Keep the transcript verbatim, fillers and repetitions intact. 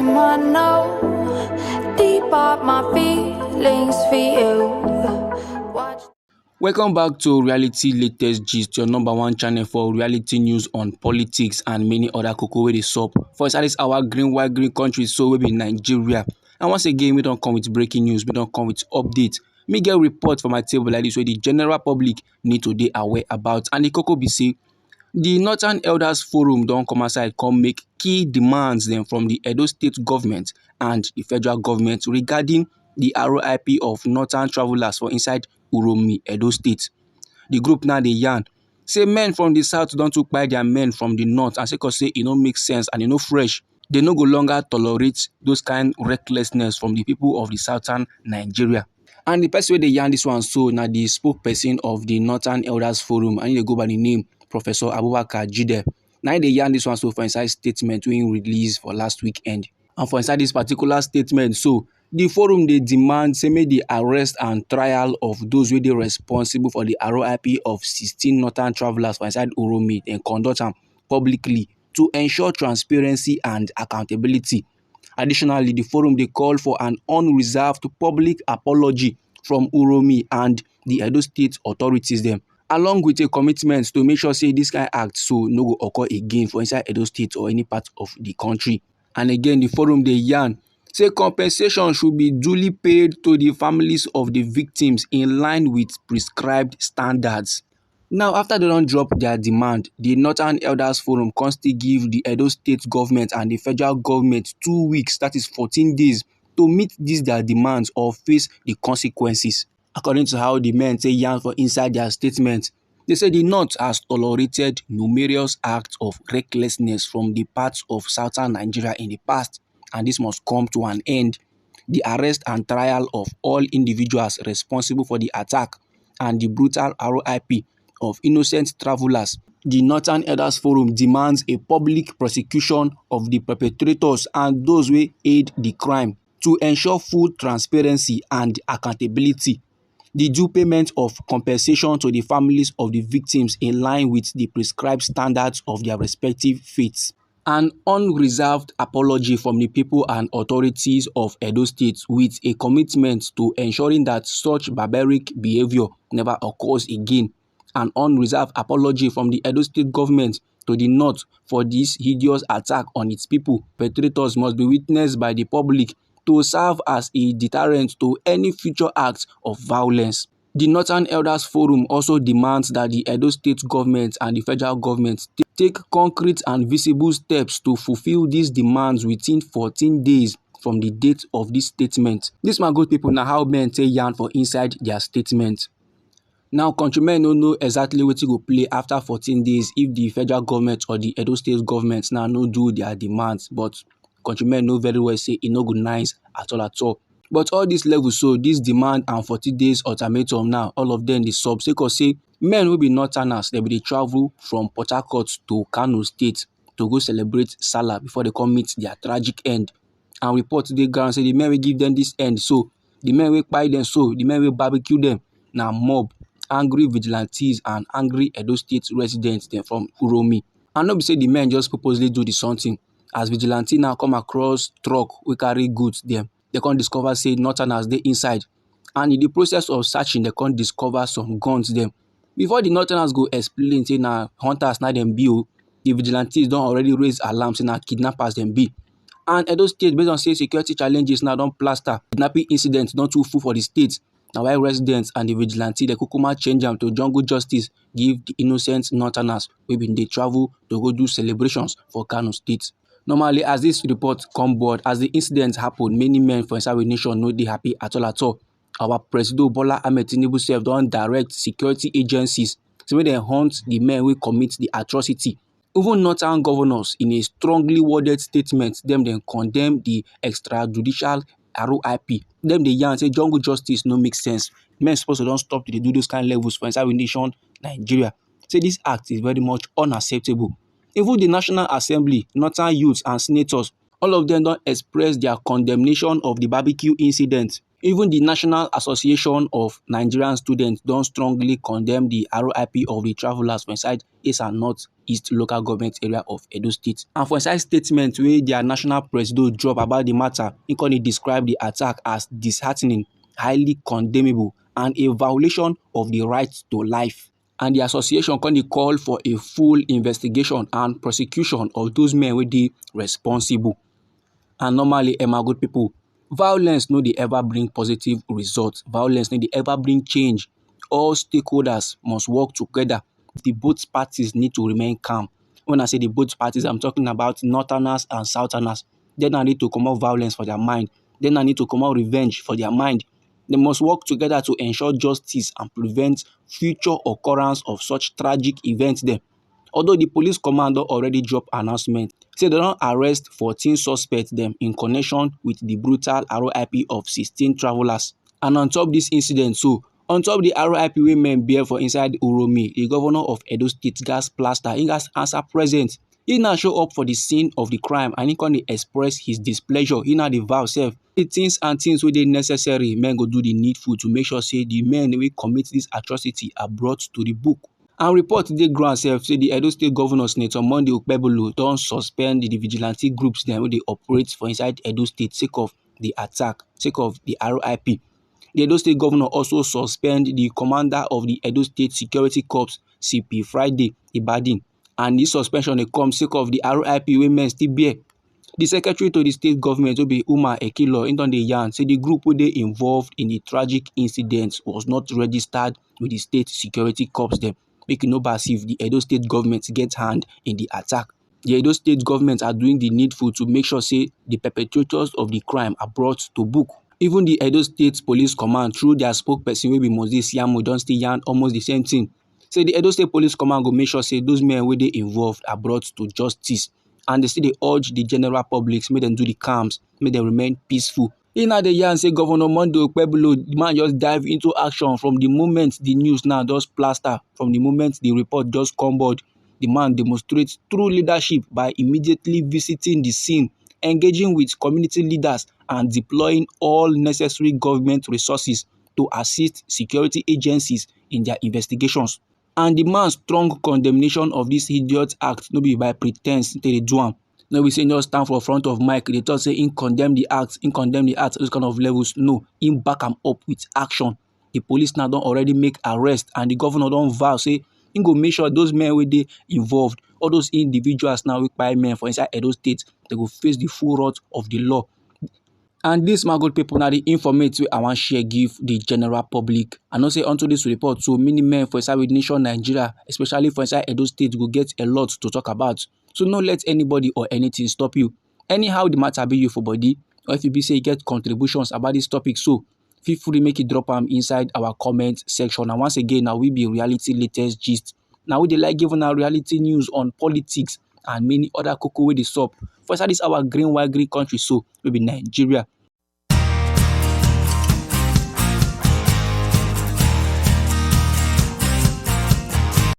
I know deep up my feelings for you. Watch. Welcome back to Reality Latest Gist, your number one channel for reality news on politics and many other koko wey dey sup for inside this our green white green country so wey be Nigeria. And once again, we don come with breaking news, we don come with update. Me get report for my table like this wey the general public need to dey aware about. And the koko be say, the Northern Elders Forum don come outside come make key demands dem from the Edo State government and the federal government regarding the R I P of northern travelers for inside Uromi, Edo State. The group now dey yarn say men from the south don too kpai their men from the north, and sake of say e no make sense and e no fresh, they no go longer tolerate those kind recklessness from the people of the southern Nigeria. And the person wey dey yarn this one so na the spokesperson of the Northern Elders Forum, and he dey go by the name Professor Abubakar Jide. Na he dey yarn this one so for inside statement wey he release for last weekend. And for inside this particular statement so, the forum dey demand say make the arrest and trial of those wey dey responsible for the R I P of sixteen northern travelers for inside Uromi dem conduct am publicly to ensure transparency and accountability. Additionally, the forum dey call for an unreserved public apology from Uromi and the Edo State authorities dem, along with a commitment to make sure say this kind act so no go occur again for inside Edo State or any part of the country. And again, the forum dey yarn say compensation should be duly paid to the families of the victims in line with prescribed standards. Now, after they don drop their demand, the Northern Elders Forum come still give the Edo State government and the federal government two weeks, that is fourteen days, to meet these their demands or face the consequences. According to how the men say yarn for inside their statement, they say the North has tolerated numerous acts of recklessness from the parts of southern Nigeria in the past, and this must come to an end. The arrest and trial of all individuals responsible for the attack and the brutal R I P of innocent travelers. The Northern Elders Forum demands a public prosecution of the perpetrators and those wey aid the crime to ensure full transparency and accountability. The due payment of compensation to the families of the victims in line with the prescribed standards of their respective faiths. An unreserved apology from the people and authorities of Edo State with a commitment to ensuring that such barbaric behavior never occurs again. An unreserved apology from the Edo State government to the north for this hideous attack on its people. Perpetrators must be witnessed by the public to serve as a deterrent to any future acts of violence. The Northern Elders Forum also demands that the Edo State government and the federal government t- take concrete and visible steps to fulfill these demands within fourteen days from the date of this statement. This, my good people, na how men take yarn for inside their statement. Now, countrymen no know exactly wetin go play after fourteen days if the federal government or the Edo State government now no do their demands, but countrymen know very well say e no go nice at all at all. But all these levels so, this demand and fourteen days ultimatum now, all of them dey sub sake of say men wey be northerners, they be dey travel from Port Harcourt to Kano State to go celebrate Salah before they come meet their tragic end. And report dey ground say the men wey give them this end so, the men wey kpai them so, the men wey barbecue them na mob, angry vigilantes and angry Edo State residents dem from Uromi. And no be say the men just purposely do the something. As vigilante now come across truck wey carry goods dem, they come discover say northerners dey inside. And in the process of searching, they come discover some guns dem. Before the northerners go explain say na hunters na dem be o, the vigilantes don already raise alarm say na kidnappers dem be. And Edo State, based on say security challenges now don plaster, kidnapping incidents don too full for the state. Na why residents and the vigilante, they kukuma change am to jungle justice, give the innocent northerners wey bin dey travel to go do celebrations for Kano State. Normally, as this report come board, as the incident happen, many men for inside we nation no dey happy at all at all. Our Presido Bola Ahmed Tinubu sef don direct security agencies say make dem hunt the men wey commit the atrocity. Even northern governors, in a strongly worded statement, dem dem condemn the extrajudicial R I P. Dem dey yarn say jungle justice no make sense. Men suppose to don stop to dey do those kind levels for inside we nation, Nigeria. Say this act is very much unacceptable. Even the National Assembly, northern youths and senators, all of them don express their condemnation of the barbecue incident. Even the National Association of Nigerian Students don strongly condemn the R I P of the travelers for inside Esa North East local government area of Edo State. And for inside statement wey their national presido drop about the matter, he come dey describe the attack as disheartening, highly condemnable, and a violation of the right to life. And the association come dey call for a full investigation and prosecution of those men wey dey responsible. And normally, eh, my good people, violence no dey ever bring positive result. Violence no dey ever bring change. All stakeholders must work together. The both parties need to remain calm. When I say the both parties, I'm talking about northerners and southerners. Dem na need to comot violence for their mind. Dem na need to comot revenge for their mind. They must work together to ensure justice and prevent future occurrence of such tragic events dem. Although the police command don already drop announcement say they don arrest fourteen suspects dem in connection with the brutal R I P of sixteen travelers. And on top this incident so, on top the R I P wey men bear for inside Uromi, the governor of Edo State gas plaster, he gas answer present. He now show up for the scene of the crime and he come dey express his displeasure. He now dey vow sef. The things and things wey dey necessary, men go do the needful to make sure say the men wey commit this atrocity are brought to the book. And report dey ground sef say the Edo State Governor Senator Monday Okpebholo don suspend the vigilante groups dem wey dey operate for inside Edo State sake of the attack, sake of the R I P. The Edo State Governor also suspend the commander of the Edo State Security Corps, C P Friday Ibadin, and this suspension dey come sake of the R I P wey men still bear. The secretary to the state government, wey be Umar Ekilo, he don dey yarn say the group wey dey involved in the tragic incident was not registered with the state security corps dem. Make e no be as if the Edo State government get hand in the attack. The Edo State government are doing the needful to make sure say the perpetrators of the crime are brought to book. Even the Edo State Police Command, through their spokesperson wey be Moses Yamo, don still yarn almost the same thing. Say the Edo State Police Command go make sure say those men wey dey involved are brought to justice, and they still dey urge the general public make dem do the calms, make dem remain peaceful. He now dey yarn say Governor Monday Okpebholo, the man just dive into action from the moment the news now just plaster, from the moment the report just come board. The man demonstrates true leadership by immediately visiting the scene, engaging with community leaders, and deploying all necessary government resources to assist security agencies in their investigations. And the man strong condemnation of this idiot act no be by pretense they dey do am. No be say he just stand for front of mic dey talk say he condemn the act, he condemn the act, those kind of levels. No, he back am up with action. The police now don already make arrest and the governor don vow say he go make sure those men wey dey involved, all those individuals now wey kpai men for inside Edo State, they go face the full wrath of the law. And this, my good people, na the informate wey I wan share give the general public. I know say unto this report, so many men for inside with nation Nigeria, especially for inside Edo State, go get a lot to talk about. So no let anybody or anything stop you. Anyhow the matter be you for body, or if you be say you get contributions about this topic, so feel free make you drop am inside our comment section. And once again, now we be reality latest gist. Now we dey like giving our reality news on politics and many other koko wey dey sup for inside this our green white green country so wey be Nigeria.